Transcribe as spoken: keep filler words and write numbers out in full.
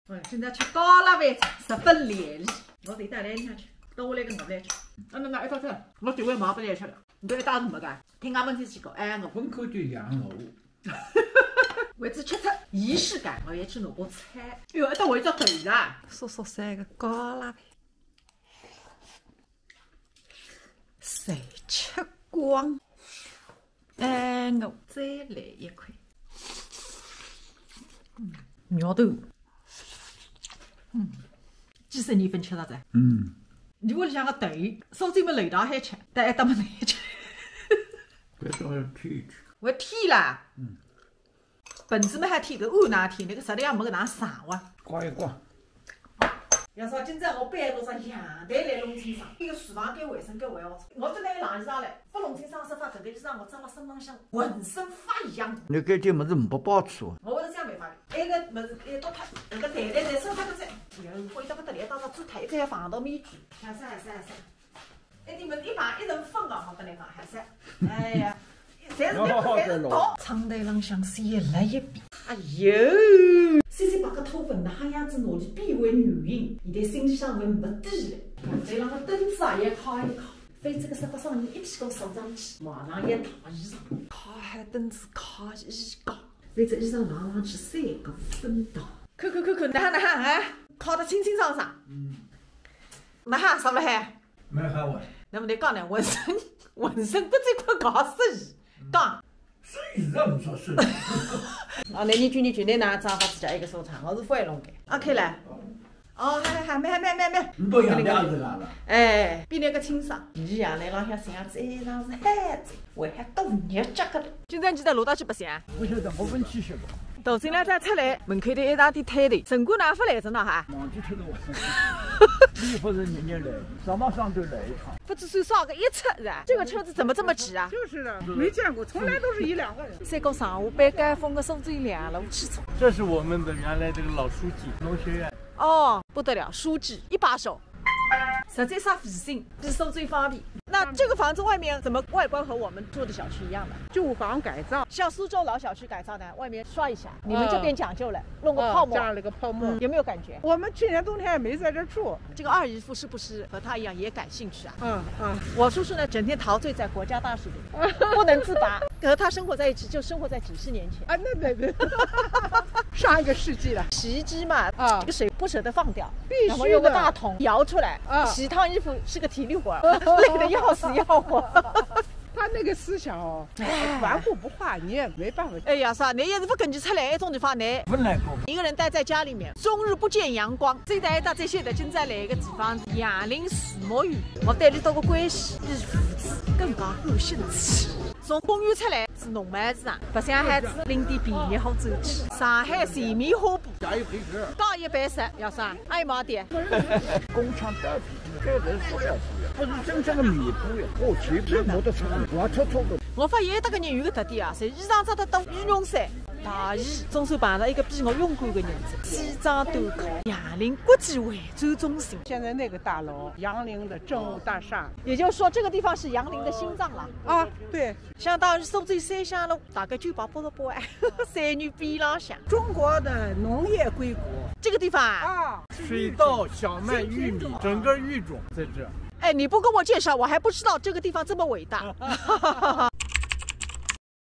哎，现在吃高辣饭，十分lässig。我自家来里向吃，等我来跟我来吃。啊，那那一道菜，我就为毛不来吃了，你都一道都没干，听俺们自己搞，哎，我。混口就养我。为此吃出仪式感，我也吃拿过菜。哎哟，一道我一只狗啦。叔叔三个高辣饭。 侪吃光。哎，我再来一块。嗯，肉头。嗯，几十年勿吃了噻。嗯。侬屋里向个头，烧酒么楼道还吃，但还当么难吃。搿种要舔去。我舔啦。嗯。 盆子么还舔，搿碗哪舔？搿个实在也没搿能长哇。刮一刮。要说今朝我搬到只阳台来弄清爽，搿个厨房该卫生该卫哦。我本来有冷衣裳嘞，勿弄清爽说法，搿个衣裳我着了身浪向浑身发痒。侬搿点物事没包出。我会得想办法的。埃个物事，埃倒脱，搿个袋袋侪收脱个噻。哎呀，灰得不得了，到时候做脱一个防盗面具。还是还是还是。 哎，你们一把一人分啊，我跟你讲，还是，哎呀，侪是面粉，侪是毒。窗台浪向先来一遍。哎呦，西西把个头发哪样子拿去变为女人，现在心里向还没底了。对浪个凳子啊也靠一靠，非这个沙发上你一屁股坐上去，马上也躺衣裳。靠海凳子，靠衣架，非这衣裳拿上去三个分档。看看看看，哪哈哪哈，哎，靠得清清爽爽。嗯。哪哈，啥了海？ 蛮好玩。那么侬讲呢，浑身浑身都在块搞生意，讲。生意是勿做生意。啊，那你去，你去，你拿张发自家一个收藏，我是勿会弄的。OK了。哦，还还还没还没还没还没。你都养两只了。哎，比那个清爽。你养那浪向身上这一张是孩子，我还多年这个了。今朝你在楼道去白相？勿晓得，我问去晓得。头先来再出来，门口的一大堆摊头，城管哪勿来着呢哈？忘记脱了我。你勿是日日来，上班上都来一趟。不知算啥个一车是吧？这个车子怎么这么挤啊？就是的，没见过，从来都是一两个人。三个上下班高峰的苏州两路汽车。这是我们的原来这个老书记，农学院。哦，不得了，书记一把手。实在啥事情，比苏州方便。那这个房子外面怎么外观和我们住的小区一样的？旧房改造。像苏州老小区改造的，外面刷一下，你们这边讲究了，弄个泡沫。哦，加了个泡沫。嗯，有没有感觉？我们去年冬天也没在这住。这个二姨夫是不是和他一样也感兴趣啊？嗯，嗯。我叔叔呢，整天陶醉在国家大事里，不能自拔，和他生活在一起就生活在几十年前。啊，那，那，那，上一个世纪了。洗衣机嘛，啊。这个水不舍得放掉，必须的。然后用个大桶舀出来，啊。洗一趟衣服是个体力活儿，累得要死要活。他那个思想哦，哎。顽固不化，你也没办法。哎呀，啥，侬也是勿跟伊出来，一种地方呢。勿来过。一个人待在家里面，终日不见阳光。最大一搭最现在今朝来一个地方是杨林树木园，我对伊搭个关系比胡子更加有兴趣。从公园出来是农贸市场，白相好仔，拎点便宜货走去。上海全棉花布，加一赔十。高一百十，要啥？哎妈的！工厂代表。 这人塑料塑料，不是真正的棉布呀。哦，全部是模特厂，光秃秃的。我发现搿个人有个特点啊，侪衣裳着得多，羽绒衫、大衣，总算碰着一个比我勇敢的人子，西装短裤，杨林国际会展中心。现在那个大楼，杨林的政务大厦。也就是说，这个地方是杨林的心脏了。啊，对。相当于苏州三香路，大概九百八十八哎，三元边浪向。中国的农业硅谷。这个地方啊？啊。 水稻、小麦、玉米，整个育种在这。哎，你不跟我介绍，我还不知道这个地方这么伟大。